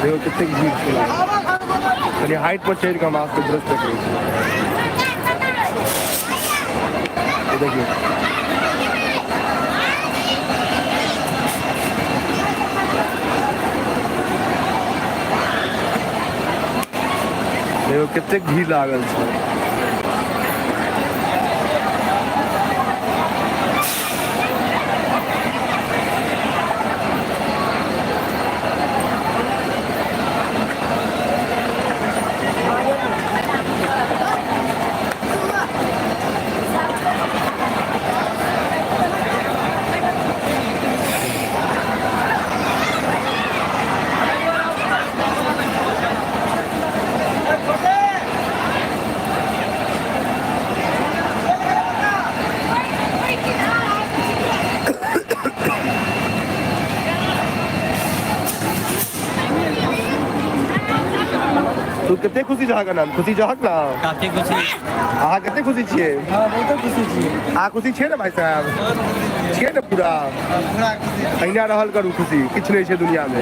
देखियौ कतेक भीड़ छै कनि हाइट पर चढ़ि कऽ हम अहाँ सबके दृश्य देखबै छी। ई देखियौ, देखियौ कतेक भीड़ लागल छै। तू कते खुशी छहक आनंद? खुशी छहक ना? काफी खुशी। अहाँ कते खुशी छियै? हाँ, बहुते खुशी छियै। अहाँ खुशी छियै ने भाई साहब? छियै ने पूरा? पूरा खुशी। अहिना रहल करू खुशी, किछु नहि छै दुनियामे।